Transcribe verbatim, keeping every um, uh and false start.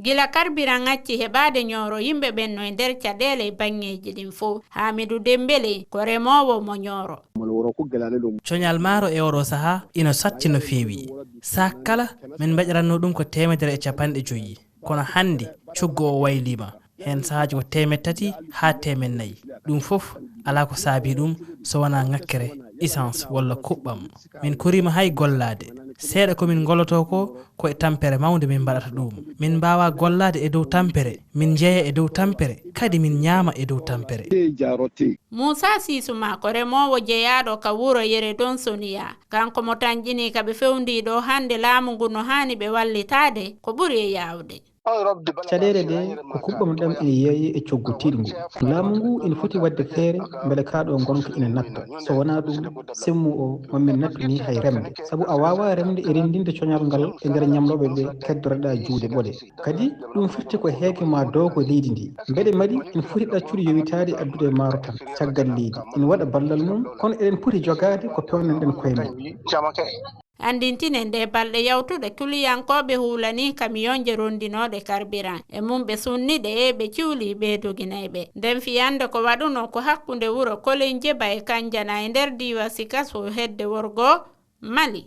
Gila karbiran acci heɓaade Ñooro, yimɓe ɓen no e nder caɗeele e baŋŋeeji ɗin fow. Haamidu Demmbele ko remoowo mo Ñooro. Coñal maaro e oɗo sahaa ina satti no feewi. Saak kala, min mbaɗiranno ɗum ko teemedere e capanɗe joyi. Kono hannde, coggu o wayliima. Heen sahaaji ko teemeɗɗe tati haa teemeɗɗe nayi. Ɗum fof alaa ko saabii ɗum so wonaa ŋakkere, essence walla kuɓɓam. Min koriima hay gollaade. Seeɗa ko min ngolloto ko, ko e tampere mawnde min mbaɗata ɗum. Min mbaawaa gollaade e dow tampere, min njeya e dow tampere, kadi min ñaama e dow tampere. Muusaa Siisuma ko remoowo jeyaaɗo ka wuro Yere Donsoniya. Kanko mo tanƴinii ka ɓe fewndii ɗoo hannde laamu ngu no haani ɓe wallitaade ko ɓuri e yaawde. Caɗeele ɗe ko kuɓɓam ɗam ina yeeye e coggu tiiɗngu. Laamu ngu ina foti waɗde feere mbele kaa ɗoo ngonka ina natta. So wonaa ɗum, semmu o mo min nattu nii hay remde. Sabu a waawaa remde e renndinde coñal ngal e nder ñamlooɓe ɓe keddoreɗaa juuɗe ɓole. Kadi, ɗum firti ko heege maa doogo leydi ndi. Mbeɗe mbaɗi ina foti ɗaccude yowitaade e addude maaro tan caggal leydi. Ina waɗa ballal mum, kono eɗen poti jogaade ko peewnan-ɗen koye men. Anndintinen, ɗee balɗe yawtuɗe, kuliyankooɓe huulanii kamiyonje ronndinooɗe karbiran e mum, ɓe sunni ɗe, ɓe ciwlii ɓee doginay ɓe. Nden fiyannde ko waɗunoo ko hakkunde wuro Kolen Jeba e Kanjana e nder diiwaan Sikaso hedde worgo Mali.